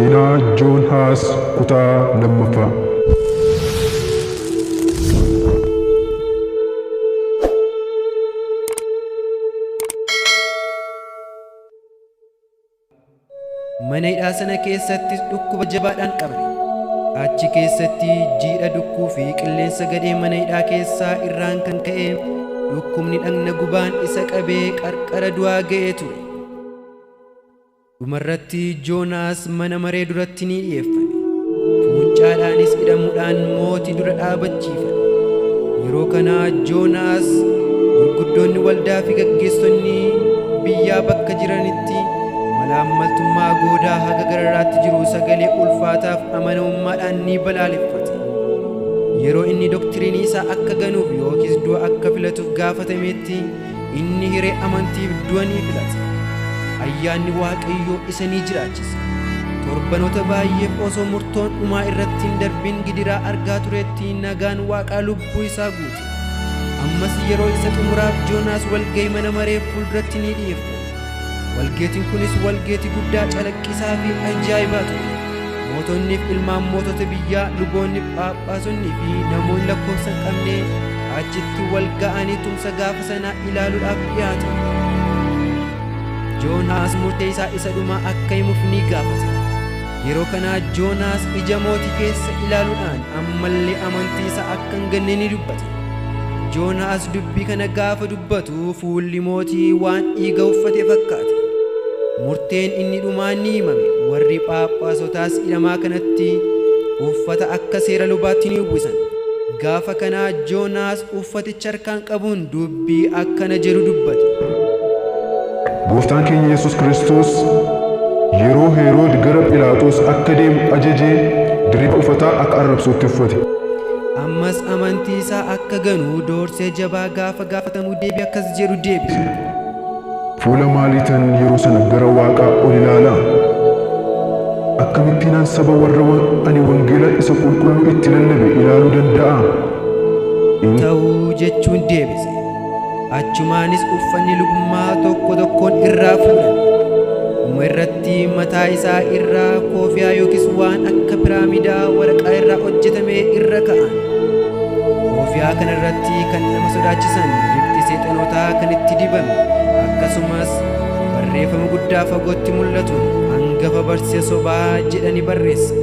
Seenaa Joon Haas kutaa lammaffaa. Mana hidhaa sana keessattis dhukkuba jabaadhaan qabame. Achi keessatti jiidha dukkuu fi qilleensa gadhee mana hidhaa keessaa irraan kan ka'e dhukkubni dhagna gubaan isa qabee qarqara du'aa ga'ee ture. Dhumarratti Joonaas mana maree duratti ni dhi'eeffame. Fuuncaadhaanis hidhamuudhaan mootii dura dhaabachiifame. Yeroo kana Joonaas gurguddoonni waldaa fi gaggeessonni biyyaa bakka jiranitti malaammaltummaa goodaa haga gararraatti jiru sagalee ulfaataaf amanamummaadhaan ni balaaleffate. Yeroo inni doktiriinii isaa akka ganuuf yookiis du'a akka filatuuf gaafatametti inni hiree amantiif du'a ni filate. Ayyaanni Waaqayyoo isa ni jiraachise. Torbanoota baay'eef osoo murtoon dhumaa irratti hin darbin gidiraa argaa turetti nagaan Waaqaa lubbuu isaa guute. Ammas yeroo isa xumuraaf Joonaas walga'ii mana maree fuulduratti ni dhi'eeffame. Walgeetiin kunis walgeetii guddaa calaqqisaa fi ajaa'ibaa ture. Mootonni fi ilmaan mootota biyyaa, luboonni, phaaphaasonni fi namoonni lakkoofsa hin qabne achitti wal ga'anii tumsa gaafa sanaa ilaaluudhaaf dhiyaatan. Joonaas murtee isaa isa dhumaa akka himuuf ni gaafate. Yeroo kana Joonaas ija mootii keessa ilaaluudhaan ammallee amantii isaa akka hin ganne ni dubbate. Joonaas dubbii kana gaafa dubbatu fuulli mootii waan dhiiga uffate fakkaate. Murteen inni dhumaa ni himame. Warri phaaphaasotaas hidhamaa kanatti uffata akka seera lubaatti ni uwwisan. Gaafa kana Joonaas uffaticha harkaan qabuun dubbii akkana jedhu dubbate. Gooftaan keenya Yesuus Kiristoos yeroo Herood gara Philaaxoos akka deemu ajajee dirriba uffataa akka arrabsootti uffate. Ammas amantii isaa akka ganu doorsee jabaa gaafa gaafatamu deebii akkas jedhu deebise. Fuula maaliitan yeroo sana gara Waaqaa ol ilaalaa? Akkamittiinan saba warra ani wangeela isa qulqulluu itti lallabe ilaaluu danda'a? Ta'uu jechuun deebise. Achumaanis uffanni lubummaa tokko tokkoon irraa fuudhame. Dhuma irratti mataa isaa irraa koofiyaa yookiis waan akka piraamidaa waraqaa irraa hojjetame irra ka'an. Koofiyaa kana irratti kan nama sodaachisan bifti seexanotaa kan itti dibame akkasumas barreeffama guddaa fagootti mul'atuun hangafa barsiisa sobaa jedhani barreessa.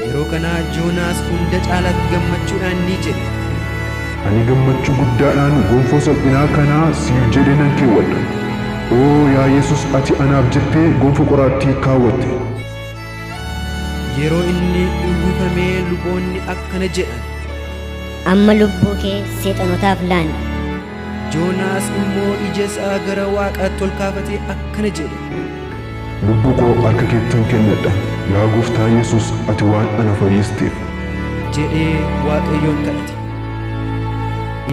Yeroo kana Joonaas hunda caalaatti gammachuudhaan ni jedhe. Ani gammachuu guddaadhaan gonfoo salphinaa kanaa siif jedhee nan keewwadha. Oo yaa Yesus ati anaaf jettee gonfoo qoraattii kaawwatte. Yeroo inni uwwifamee luboonni akkana jedhan. Amma lubbuu kee seexanotaaf laanna. Joonaas immoo ija isaa gara Waaqaatti ol kaafatee akkana jedhe. Lubbuu koo harka keettan kennadha. Yaa Gooftaa Yesus ati waan ana fayyisteef. Jedhee Waaqayyoon kadhate.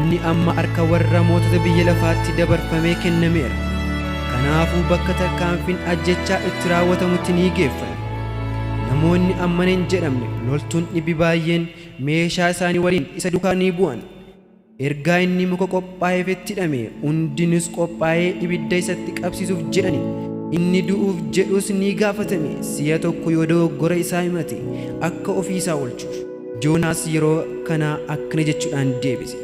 Inni amma harka warra mootota biyya lafaatti dabarfamee kennameera. Kanaafuu bakka tarkaanfiin ajjechaa itti raawwatamutti ni geeffame. Namoonni ammana hin jedhamne loltuun dhibbi baay'een meeshaa isaanii waliin isa duukaa ni bu'an. Ergaa inni muka qophaa'eefitti hidhame hundinuus qophaa'ee ibidda isatti qabsiisuuf jedhani. Inni du'uuf jedhus ni gaafatame. Si'a tokko yoo dogoggora isaa himate akka ofii isaa oolchuuf. Joonaas yeroo kana akkana jechuudhaan deebise.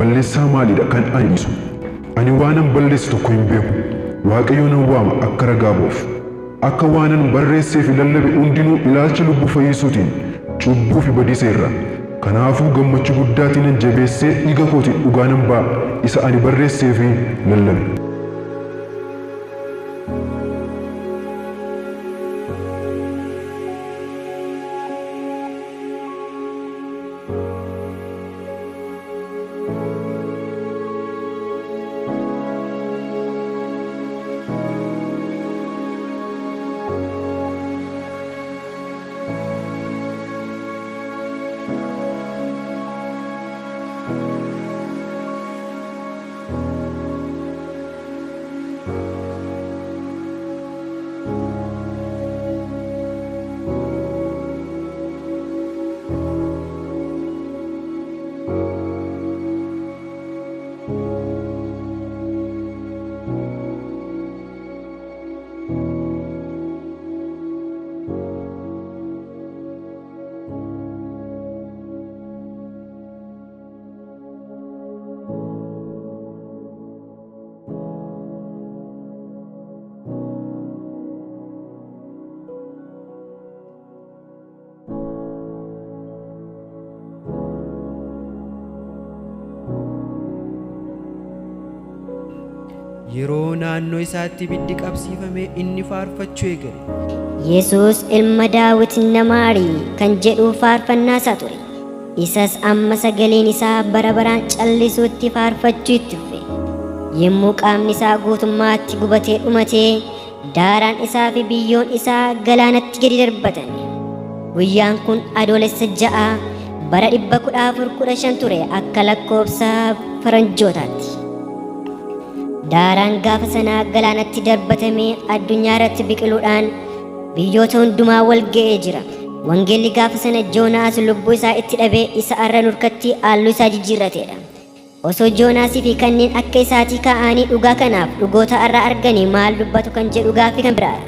Balleessaa maaliidha kan ani dhiisu? Ani waanan balleesse tokko hin beeku. Waaqayyo nan waama akka ragaa ba'uuf. Akka waanan barreessee fi lallabe hundinuu ilaalcha lubbuu fayyisuutiin cubbuu fi badiisa irraa. Kanaafuu gammachuu guddaatiinan jabeessee dhiiga kootiin dhugaa nan ba'a isa ani barreessee fi lallabe. Yeroo naannoo isaatti ibiddi qabsiifame inni faarfachuu eegale. Yesuus ilma Daawit na maari kan jedhu faarfannaa isaa ture. Isas amma sagaleen isaa bara baraan callisuutti faarfachuu itti fufe. Yommuu qaamni isaa guutummaatti gubatee dhumatee daaraan isaa fi biyyoon isaa galaanatti gadi darbatame. Guyyaan kun Adoolessa 6 bara 1415 ture akka lakkoofsa faranjootaatti. Daaraan gaafa sanaa galaanatti darbatamee addunyaa irratti biqiluudhaan biyyoota hundumaa wal ga'ee jira. Wangeelli gaafa sana Joonaas lubbuu isaa itti dhabee isa arra nurkatti halluu isaa jijjiirrateedha. Osoo Joonaasii fi kanneen akka isaatii kaa'anii dhugaa kanaaf dhugoota arra arganii maal dubbatu kan jedhu gaaffii kan biraadha.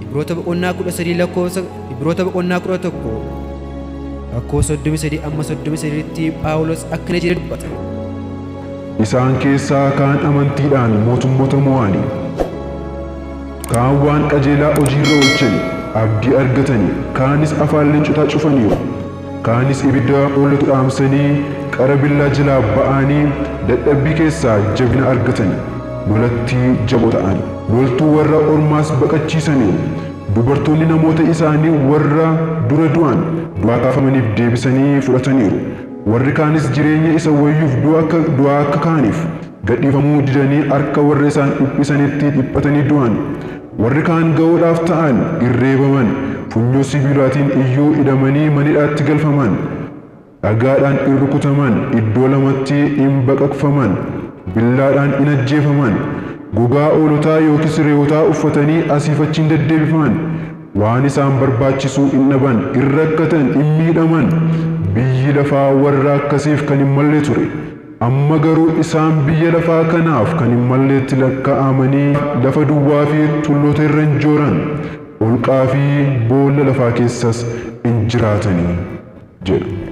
Ibroota boqonnaa 13 lakkoofsa Ibroota boqonnaa 11 lakkoofsa 33 amma 33tti Phaawulos akkana jedhee dubbata. Isaan keessaa kaan amantiidhaan mootummoota mo'ani. Kaan waan qajeelaa hojiirra oolchani, abdii argatani, kaanis afaan leencotaa cufaniiru. Kaanis ibidda hollatu dhaamsanii qara billaa jalaa ba'anii dadhabbii keessaa jabina argatani. Lolatti jaboo ta'ani. Loltuu warra ormaas baqachiisaniiru. Dubartoonni namoota isaanii warra dura du'an du'aa kaafamaniif deebisanii fudhataniiru. Warri kaanis jireenya isa wayyuuf du'a akka kaaniif gadhiifamuu didanii harka warra isaan dhiphisanitti dhiphatanii du'an. Warri kaan ga'uudhaaf ta'an irreebaman, funyoo sibiilaatiin iyyuu hidhamanii manidhaatti galfaman. Dhagaadhaan in rukutaman, iddoo lamatti in baqaqfaman, billaadhaan in ajjeefaman. Gogaa hoolotaa yookiis re'ootaa uffatanii asiif achiin deddeebifaman. Waan isaan barbaachisu in dhaban, in rakkatan, in miidhaman. Biyyi lafaa warra akkasiif kan hin malle ture. Amma garuu isaan biyya lafaa kanaaf kan hin malleetti lakkaa'amanii lafa duwwaa fi tulloota irra hin jooran, holqaa fi boolla lafaa keessas in jiraatanii jedha.